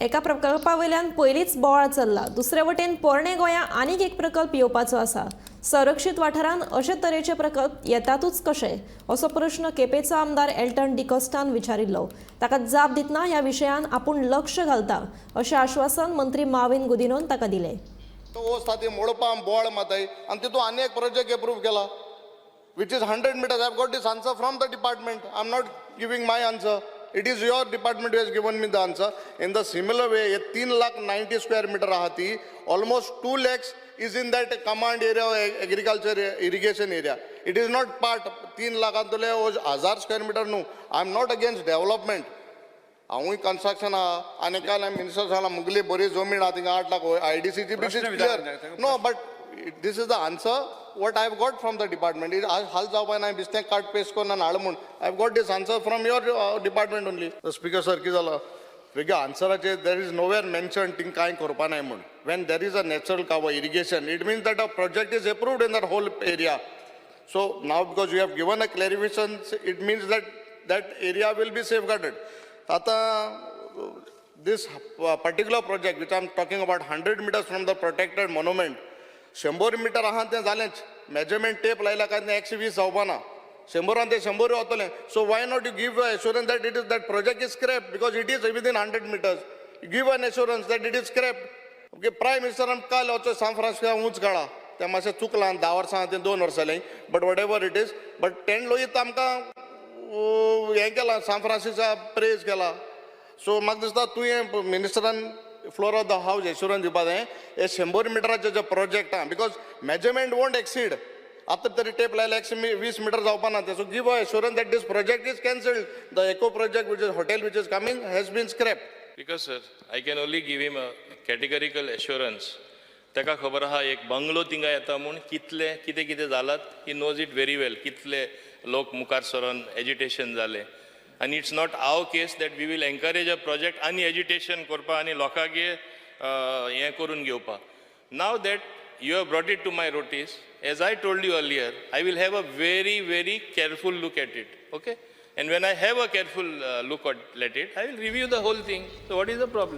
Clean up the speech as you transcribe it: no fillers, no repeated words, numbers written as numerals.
एका प्रकल्पा वयल्यान पयलींच बोवाळ चल्ला. दुसरे वटेन पोरणे गोंया आनीक एक प्रकल्प येवपाचो आसा. संरक्षीत वाठारांत अशे तरेचे प्रकल्प येतातूच कशे, असो प्रश्न केपेंचो आमदार एल्टन डिकॉस्टान विचारिल्लो. ताका जाप दितना ह्या विशयान आपूण लक्ष घालता अशें आश्वासन मंत्री माविन गुदिनोन ताका दिलें. तो वचता ती मोडपाम बोळ माताय आनी तितून आनी एक प्रोजेक्ट एप्रूव केला, which is 100 meters. I have got this answer from the department. I am not giving my answer. It is your department has given me the answer. In the similar way, हे 3 lakh 90 square metre आहा ती almost 2 lakhs is in that command area, agriculture irrigation area. It is not part. 3 लाखांतले 1000 square metre न्हू. I am not against development. हांवूय construction आहा आनी काल हांवें minister सांगला, मुगली बरी जमीन आहा थिंगा 8 लाख आयडीसीची बी. प्रश्न क्लियर. विचारता. No, but this is the answer what I have got from the department. हाल जावपा ना, बेश्टें कार्ड पेस्ट करून हाड म्हूण. I have got this answer from your department only. Speaker sir, कितें जालां, वेगळ्या आन्सराचेर there is nowhere mention thing कांय करपा नाय म्हूण. When there is a natural cover irrigation, it means that a project is approved in that whole area. So now, because you have given a clarification, it means that that area will be safeguarded. आतां this particular project which I am talking about, 100 meters from the protected monument, 100 metre आहा तें जालेंच. Measurement tape लायल्या काय तें 120 जावपा ना. 100रान तें 100 वतलें. So why not you give assurance that it is that project is scrap, because it is within 100 meters? Give an assurance that it is scrap. Okay, prime मिनिस्टरान काल वचो सान फ्रांसिस्को उंच काडा. तें मातशें चुकलां, 10 वर्सां तें 2 वर्सां जालीं, but whatever it is, but ten Lohit आमकां हें केलां, सान फ्रांसिसा प्रेज केला. सो म्हाका दिसता तुवें मिनिस्टरान floor of the house assurance दिवपा जाय, हे 100 मिटराचे जे प्रोजेक्ट आहा, because measurement won't exceed. आतां तरी टेप लायल्या 120 मिटर जावपा ना ते. So give a assurance that this project is cancelled. The eco project, which is hotel which is coming, has been scrap. Because sir, I can only give him a categorical assurance. ताका खबर आहा, एक bungalow थिंगा येता म्हूण कितले कितें कितें जालात. He knows it very well, कितले लोक मुखार सरोन एजिटेशन जालें. आनी it's not our case that we will encourage a project आनी एजिटेशन करपा आनी लोकांगे हें करून घेवपा. Now that you have brought it to my notice, as I told you earlier, I will have a very, very careful look at it, okay? And when I have a careful look at it, I will review the whole thing. So what is the problem?